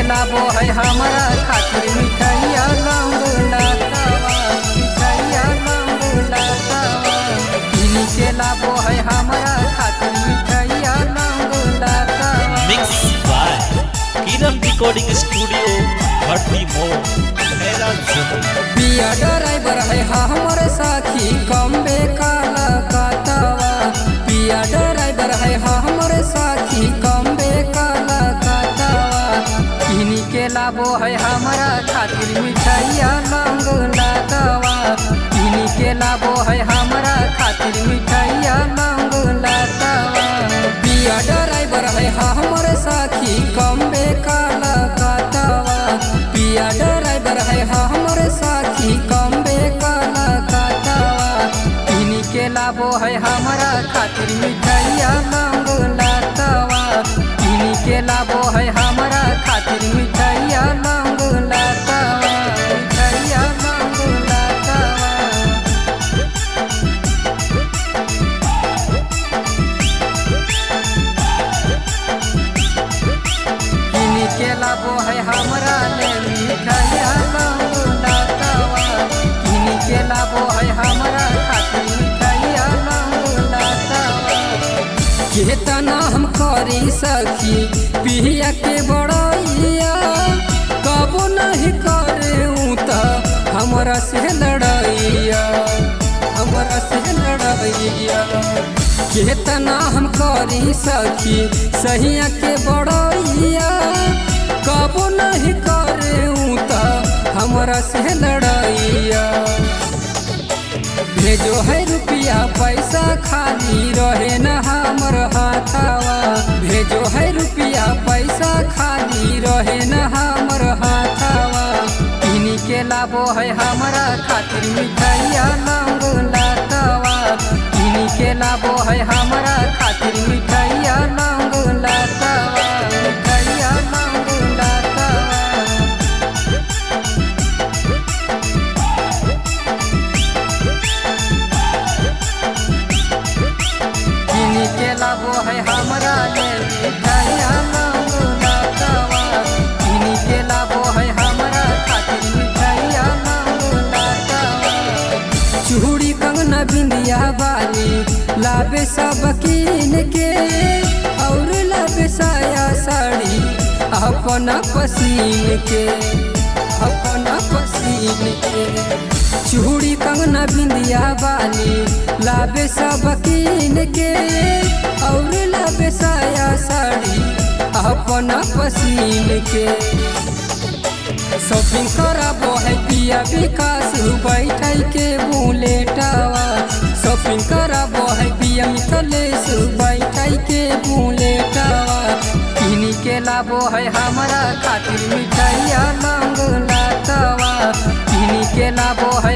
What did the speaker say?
लाबो है हमरा खातिर मिठाइया लौंग लातावा, मिठाइया लौंग लातावा। किनी के लाबो है हमरा खातिर मिठाइया लौंग लातावा। Mix by Kiran recording studio, Bhatti मोड़, मेरा जुनून। पिया ड्राइवर है हमर साथी कम्बे काला कातावा। पिया ड्राइवर है हमर साथी कम्बे काला कातावा। किनी के लाबो है हमरा खातिर मिठाइया लौंग लातावा। किनी के लाबो है हमरा खातिर मिठाइया लौंग लातावा। पिया ड्राइवर है हमर साथी कम्बे काला कातावा। पिया ड्राइवर है हमर साथी कम्बे काला कातावा। किनी के लाबो है हमरा खातिर मिठाइया लौंग लातावा। किनी के लाबो है हमरा खातिर मिठाइया लौंग लातावा, मिठाइया लौंग लातावा। किनी के लाबो है हमरा ले मिठाइया लौंग लातावा। किनी के लाबो है हमरा खातिर मिठाइया लौंग लातावा। केतना हम करी सखी पिहिया के बड़ैया, कबो नहीं करे ऊ त हमरा से लड़ैया, हमरा से लड़ैया। केतना हम करी सखी सहिया के बड़ैया, कबो नहीं करे ऊ त हमरा से लड़ैया। भेजो है रुपया पैसा खाली रहे न हमर हाथावा। भेजो है रुपया पैसा खाली रहे न हमर हाथावा। किनी के लाबो है हमरा खातिर मिठाइया लौंग लातावा। किनी के लाबो है हमरा खातिर मिठाइया लौंग लातावा, मिठाइया लौंग लातावा। किनी के लाबो है हमरा ले मिठाइया लौंग लातावा। किनी के लाबो है हमरा खातिर मिठाइया लौंग लातावा। चूड़ी कंगना बिंदिया बाली लाबे सब कीन के, और लाबे साया साड़ी अपना पसीन के, अपना पसीन के। चूड़ी कंगना बिंदिया बाली लाबे सब कीन के, और लाबे साया साड़ी अपना पसीन के। शॉपिंग कराबो है पिया विकास बैठल के बुलेटावा। शॉपिंग कराबो है पिया मिथलेश बैठल के बुलेटावा। किनी के लाबो है हमरा खातिर मिठाइया लौंग लातावा। किनी के लाबो है।